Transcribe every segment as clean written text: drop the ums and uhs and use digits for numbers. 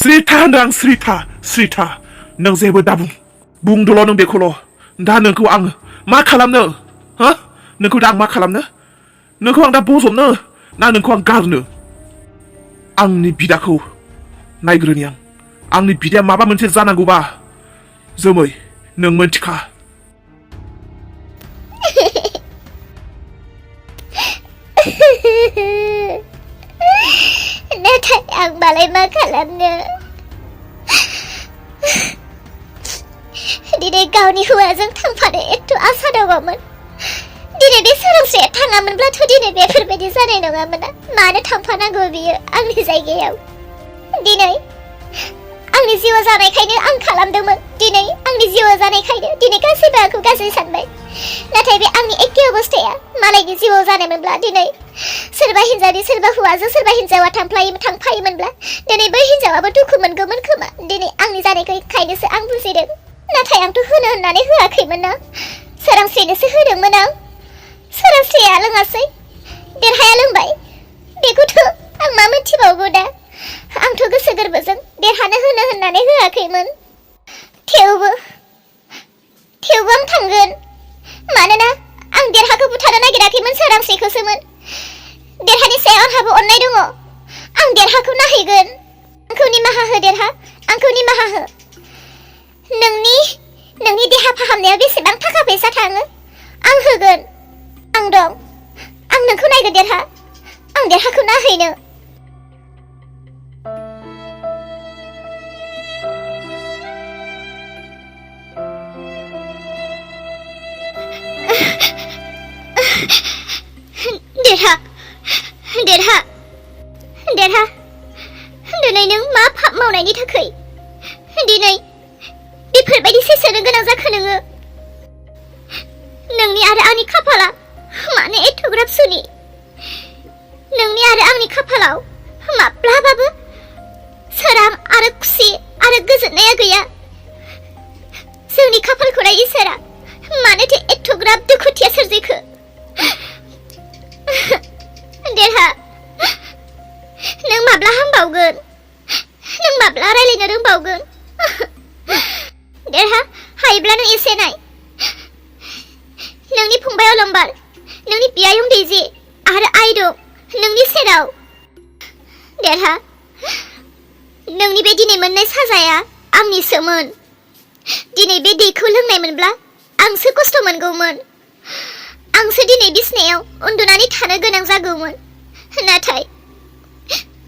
स्रिथा होनदों आं स्रिथा नों जेबो दाबुं बुंदोल' नों बेखौल' दा नोंखौ आं मा खालामनो हो नोंखौ दा आं मा खालामनो नोंखौ आं दा बजबनो ना नोंखौ आं गारनो आंनि बिदाखौ नायग्रोनि आंनि बिदाया माबा मोनसे जानांगौबा जोमै नों मोनथिखा नाथाय आं मालाय मा खालामनो दिनै गावनि हौवाजों थांफानो एथ' आसा दङमोन दिनै बे सोरांस्रिया थाङामोनब्लाथ' दिनै बेफोरबायदि जानाय नङामोन मानो थांफानांगौ बियो आंनि जायगायाव दिनै आंनि जिउआव जानायखायनो आं खालामदोंमोन दिनै आंनि जिउआव जानायखायनो दिनै गासैबो आंखौ गाज्रि सानबाय नाथाय बे आंनि एखे अबस्थाया मालायनि जिउआव जानायमोनब्ला दिनै सोरबा हिन्जावनि सोरबा हौवाजों सोरबा हिन्जावा थांफायोमोनब्ला दिनै बै हिन्जावाबो दुखु मोनगौमोन खोमा दिनै आंनि जानायखायनोसो आं बुजिदों नाथाय आंथ' होनो होननानै होआखैमोन ना सोरांस्रिनोसो होदोंमोन आं सोरांस्रिया लोङासै देरहाया लोंबाय बेखौथ' आं मा मिथिबावगौ दा आंथ' गोसो गोरबोजों देरहानो होनो होननानै होआखैमोन थेवबो आं थांगोन मानोना आं देरहाखौ बुथारनो नागिराखैमोन सोरांस्रिखौसोमोन देरहानि सायाव आंहाबो अननाय दङ आं देरहाखौ नायहैगोन आंखौ निमाहा हो देरहा आंखौ निमाहा हो नोंनि देहा फाहामनायाव बेसेबां थाखा फैसा थाङो आं होगोन आं दं आं नोंखौ नायगोन देरहा आं देरहाखौ नायहैनो देरहा दिनै नों मा पाप मावनायनि थाखाय दिनै बेफोरबायदि सैसोनो गोनां जाखो नोङो नोंनि आरो आंनि खाफाला मानो एथ'ग्राब सुनि नोंनि आरो आंनि खाफालाव माब्लाबाबो सोरां आरो खुसि आरो गोजोननाया गैया जोंनि खाफालखौ नाय इसोरा मानोथो एथ'ग्राब दुखुथिया सोरजिखो देरहा नों माब्ला हामबावगोन नों माब्ला रायलायनो रोंबावगोन देरहा हायोब्ला नों एसे नाय नोंनि फंबाय अलंबार नोंनि बियायं दैजि आरो आइ दं नोंनि सेराव देरहा नोंनि बे दिनै मोननाय साजाया आंनिसोमोन दिनै बे दैखौ लोंनायमोनब्ला आंसो खस्थ' मोनगौमोन आंसो दिनै बिसनायाव उन्दुनानै थानो गोनां जागौमोन नाथाय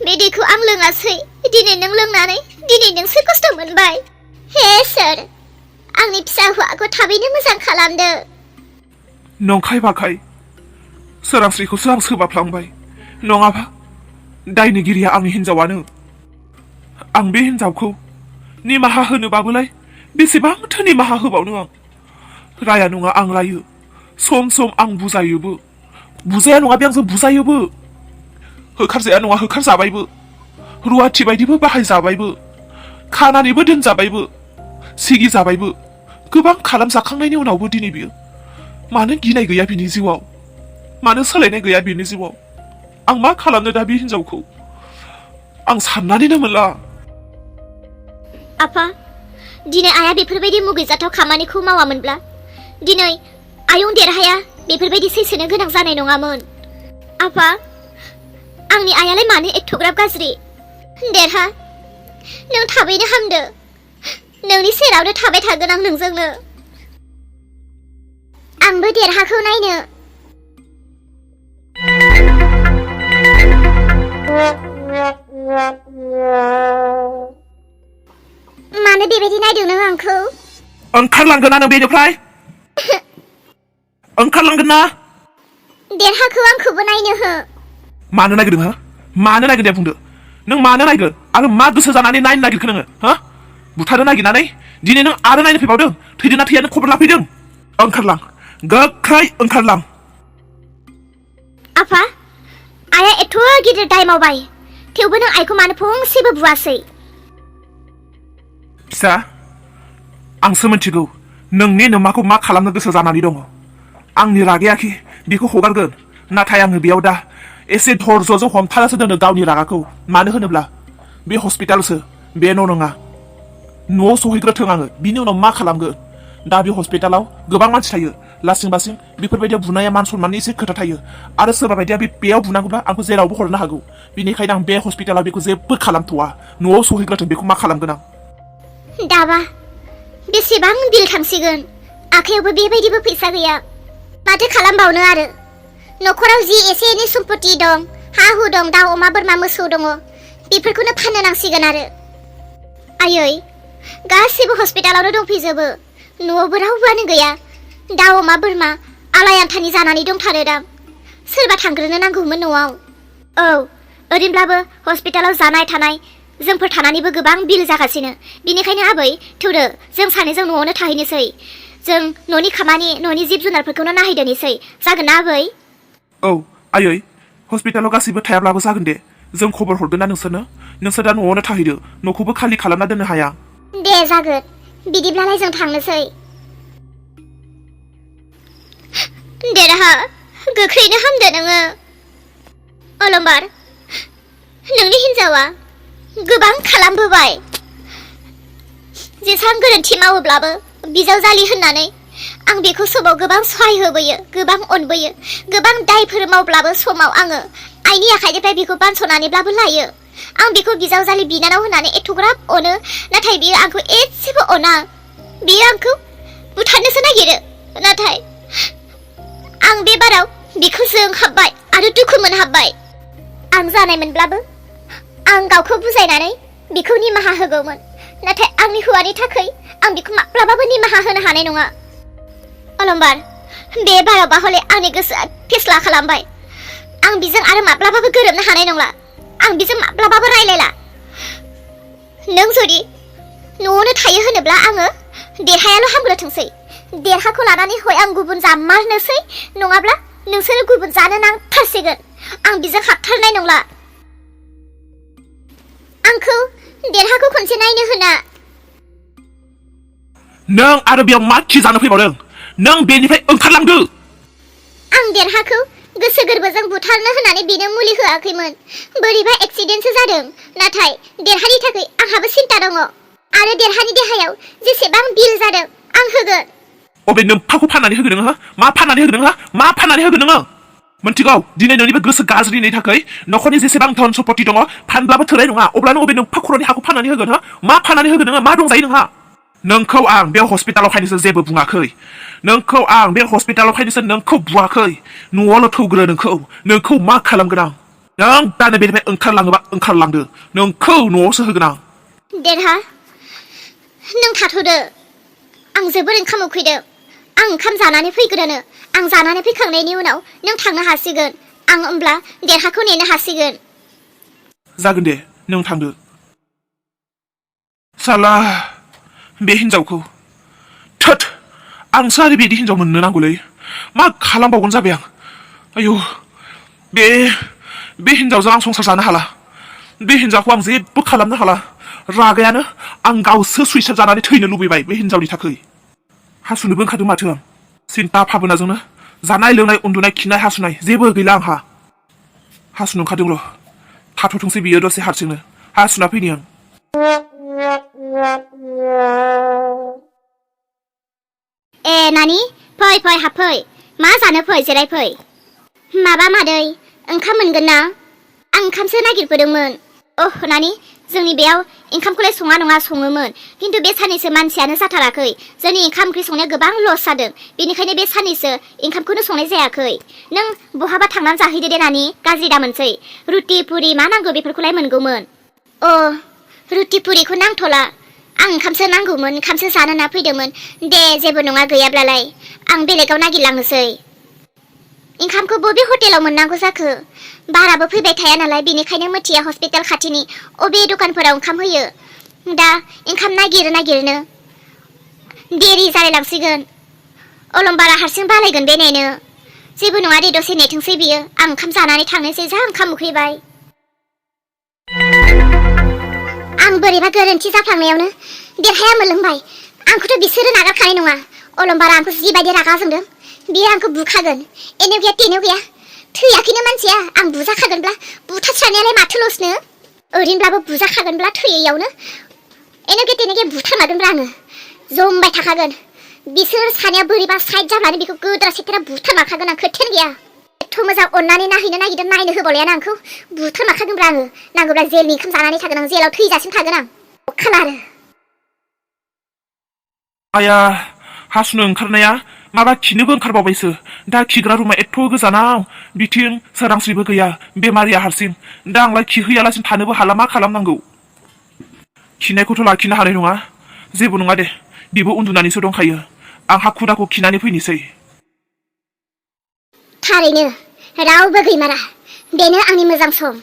बे दैखौ आं लोङासै दिनै नों लोंनानै दिनै नोंसो खस्थ' मोनबाय हे सोर आंनि फिसा हौवाखौ थाबैनो मोजां खालामदो नंखाय बाखाय सोरांस्रिखौसो आं सोबाफ्लांबाय नङाबा दायनिगिरिया आंनि हिन्जावानो आं बे हिन्जावखौ निमाहा होनोबाबोलाय बेसेबांथो निमाहा होबावनो आं राया नङा आं रायो सम आं बुजायोबो बुजाया नङा बे आंजों बुजायोबो होखारजाया नङा होखारजाबायबो रुवाथि बायदिबो बाहायजाबायबो खानानैबो दोनजाबायबो सिगिजाबायबो गोबां खालामजाखांनायनि उनावबो दिनै बियो मानो गिनाय गैया बिनि जिउआव मानो सोलायनाय गैया बिनि जिउआव आं मा खालामनो दा बे हिन्जावखौ आं साननानैनो मोनला आफा दिनै आइया बेफोरबायदि मुगैजाथाव खामानिखौ मावामोनब्ला दिनै आयं देरहाया बेफोरबायदि सैसोनो गोनां जानाय नङामोन आफा आंनि आइयालाय मानो एथ'ग्राब गाज्रि देरहा नों थाबैनो हामदो नोंनि सेरावनो थाबाय थागोन आं नोंजोंनो आंबो देरहाखौ नायनो मानो बेबायदि नायदों नों आंखौ ओंखारलांगोन ना नों बेनिफ्राय ओंखारलांगोन ना देरहाखौ आंखौबो नायनो हो मानो नागिरदों हो मानो नागिरदों दे बुंदो नों मानो नागिरगोन आरो मा गोसो जानानै नायनो नागिरखो नोङो हो बुथारनो नागिरनानै दिनै नों आरो नायनो फैबावदों थैदोंना थैयानो खबर लाफैदों ओंखारलां गोख्रै ओंखारलां आफा आइया एथ' गिदिर दाय मावबाय थेवबो नों आइखौ मानो फंसेबो बुवासै फिसा आंसो मिथिगौ नोंनि नोमाखौ मा खालामनो गोसो जानानै दङ आंनि रागायाखि बेखौ हगारगोन नाथाय आङो बेयाव दा एसे धर्ज'जों हमथानासो दोनो गावनि रागाखौ मानो होनोब्ला बे हस्पिटालसो बे न' नङा न'आव सहैग्रोथों आङो बिनि उनाव मा खालामगोन दा बे हस्पिटालाव गोबां मानसि थायो लासिं बासिं बेफोरबायदियाव बुनाया मान सनमाननि एसे खोथा थायो आरो सोरबा बायदिया बेयाव बुनांगौब्ला आंखौ जेरावबो हरनो हागौ बिनिखायनो आं बे हस्पिटालाव बेखौ जेबो खालामथ'वा न'आव सहैग्रोथों बेखौ मा खालामगोन आं दाबा बेसेबां बिल थांसिगोन आखायावबो बेबायदिबो फैसा गैया माथो खालामबावनो आरो न'खराव जि एसे एनै सम्पति दं हा हु दं दाउ अमा बोरमा मोसौ दङ बेफोरखौनो फाननो नांसिगोन आरो आयै गासिबो हस्पिटालावनो दंफैजोबो न'आवबो रावबोआनो गैया दाउ अमा बोरमा आलायान्थानि जानानै दंथारोदां सोरबा थांग्रोनो नांगौमोन न'आव औ ओरैनोब्लाबो हस्पिटालाव जानाय थानाय जोंफोर थानानैबो गोबां बिल जागासिनो बिनिखायनो आबै थौदो जों सानैजों न'आवनो थाहैनोसै जों न'नि खामानि न'नि जिब जुनारफोरखौनो नायहैदोनोसै जागोन ना आबै औ आयै हस्पिटालाव गासैबो थायाब्लाबो जागोन दे जों खबर हरगोन ना नोंसोर दा न'आवनो थाहैदो न'खौबो खालि खालामना दोननो हाया दे जागोन बिदिब्लालाय जों थांनोसै देरहा गोख्रैनो हामदो नोङो अलंबार नोंनि हिन्जावा गोबां खालामबोबाय जेसां गोरोन्थि मावोब्लाबो बिजावजालि होननानै आं बेखौ समाव गोबां सहाय होबोयो गोबां अनबोयो गोबां दायफोर मावब्लाबो समाव आङो आइनि आखाइनिफ्राय बेखौ बानस'नानैब्लाबो लायो आं बेखौ बिजावजालि बिनानाव होननानै एथ'ग्राब अनो नाथाय बियो आंखौ एसेबो अना बियो आंखौ बुथारनोसो नागिरो नाथाय आं बे बाराव बिखौ जोंहाबबाय आरो दुखु मोनहाबबाय आं जानायमोनब्लाबो आं गावखौ बुजायनानै बिखौ निमाहा होगौमोन नाथाय आंनि हौवानि थाखाय आं बिखौ माब्लाबाबो निमाहा होनो हानाय नङा अलंबार बे बारावबा हले आंनि गोसोआ फेस्ला खालामबाय आं बिजों आरो माब्लाबाबो गोरोबनो हानाय नंला आं बिजों माब्लाबाबो रायलायला नों जुदि न'आवनो थायो होनोब्ला आङो देरहायाल' हामग्रोथोंसै देरहाखौ लानानै हय आं गुबुन जामारनोसै नङाब्ला नोंसोरो गुबुन जानो नांथारसिगोन आं बिजों हाबथारनाय नंला आंखौ देरहाखौ खनसे नायनो होना नों आरो बेयाव मा खि जानो फैबावदों नों बेनिफ्राय ओंखारलांदो आं देरहाखौ गोसो गोरबोजों बुथारनो होननानै बिनो मुलि होआखैमोन बोरैबा एक्सिडेन्टसो जादों नाथाय देरहानि थाखाय आंहाबो सिन्ता दङ आरो देरहानि देहायाव जेसेबां बिल जादों आं होगोन अबे नोम्फाखौ फाननानै होगोन नोङो मा फाननानै होगोन नोङो मा फाननानै होगोन नोङो मोनथिगौ दिनै नोंनि बे गोसो गाज्रिनि थाखाय न'खरनि जेसेबां धन सम्पति दङ फानब्लाबो थोनाय नङा अब्लानो अबे नोम्फा खर'नि हाखौ फाननानै होगोन मा फाननानै होगोन नोङो मा दंजायो नोंहा नोंखौ आं बे हस्पिटालाव फैनोसो जेबो बुङाखै नोंखौ आं बे हस्पिटालाव फैनोसो नोंखौ बुवाखै न'आवल' थौग्रो नोंखौ मा खालामगोन आं नों दानो बेनिफ्राय ओंखारलाङोबा ओंखारलांदो नोंखौ न'आवसो होगोन आं देरहा नों थाथ'दो आं जोबोर ओंखाम उखैदों आं ओंखाम जानानै फैग्रोनो आं जानानै फैखांनायनि उनाव नों थांनो हासिगोन आं होमब्ला देरहाखौ नेनो हासिगोन जागोन दे नों थांदो साला बे हिनजावखौ थोद आंसो आरो बिदि हिनजाव मोननो नांगौलै मा खालामबावगोन जाबाय आं आयौ बे हिनजावजों आं संसार जानो हाला बे हिनजावखौ आं जेबो खालामनो हाला रागायानो आं गावसो सुइसाइड जानानै थैनो लुबैबाय बे हिनजावनि थाखाय हासुनोबो ओंखारदों माथो आं सिन्ता भाबनाजोंनो जानाय लोंनाय उन्दुनाय खिनाय हासुनाय जेबो गैला आंहा हासुनो ओंखारदों र' थाथ'थोंसै बियो दसे हारसिंनो हासुना फैनि आं ए नानि फै फै हाबफै मा जानो फै जिराय फै माबा मादै ओंखाम मोनगोन ना आं ओंखामसो नागिरबोदोंमोन अह नानि जोंनि बेयाव ओंखामखौलाय सङा नङा सङोमोन खिन्थु बे साननैसो मानसियानो जाथाराखै जोंनि ओंखाम ओंख्रि संनाया गोबां लस जादों बेनिखायनो बे साननैसो ओंखामखौनो संनाय जायाखै नों बहाबा थांनानै जाहैदो दे नानि गाज्रि दा मोनसै रुटि पुरि मा नांगौ बेफोरखौलाय मोनगौमोन अ रुटि पुरिखौ नांथ'ला आं ओंखामसो नांगौमोन ओंखामसो जानो होनना फैदोंमोन दे जेबो नङा गैयाब्लालाय आं बेलेगाव नागिरलांनोसै ओंखामखौ बबे हटेलाव मोननांगौ जाखो बाराबो फैबाय थाया नालाय बेनिखायनो मिथिया हस्पिटाल खाथिनि अबे दखानफोराव ओंखाम होयो दा ओंखाम नागिरनो देरि जालायलांसिगोन अलंबारा हारसिं बालायगोन बे नेनो जेबो नङा दे दसे नेथोंसै बियो आं ओंखाम जानानै थांनोसै जा ओंखाम उखैबाय आं बोरैबा गोरोन्थि जाफ्लांनायावनो देरहाया मोनलोंबाय आंखौथ' बिसोरो नागारखानाय नङा अलंबारा आंखौ जिबायदि रागा जोंदों बियो आंखौ बुखागोन एनेव गैया थैयाखैनो मानसिया आं बुजाखागोनब्ला बुथारस्रानायालाय माथो लसनो ओरैनोब्लाबो बुजाखागोनब्ला थैयैयावनो एनेगे तेनेगे बुथारमारगोनब्रा आङो जमबाय थाखागोन बिसोर सानैया बोरैबा साइड जानानै बेखौ गोदोरा सेथेरा बुथारमारखागोन आं खोथायानो गैया एथ' मोजां अननानै नायहैनो नागिरदों नायनो होबावलायाना आंखौ बुथारमारखागोनब्रा आङो नांगौब्ला जेलनि ओंखाम जानानै थागोन आं जेलाव थैजासिम थागोन आं अखाला आरो आया हासुनो ओंखारनाया माबा खिनोबो ओंखारबावबायसो दा खिग्रा रुमा एथ' गोजानाव बिथिं सोरांस्रिबो गैया बेमारिया हारसिं दा आंलाय खिहैयालासिनो थानोबो हाला मा खालामनांगौ खिनायखौथ' लाखिनो हानाय नङा जेबो नङा दे बेबो उन्दुनानैसो दंखायो आं हाखु दाखु खिनानै फैनोसै थारैनो रावबो गैमारा बेनो आंनि मोजां सम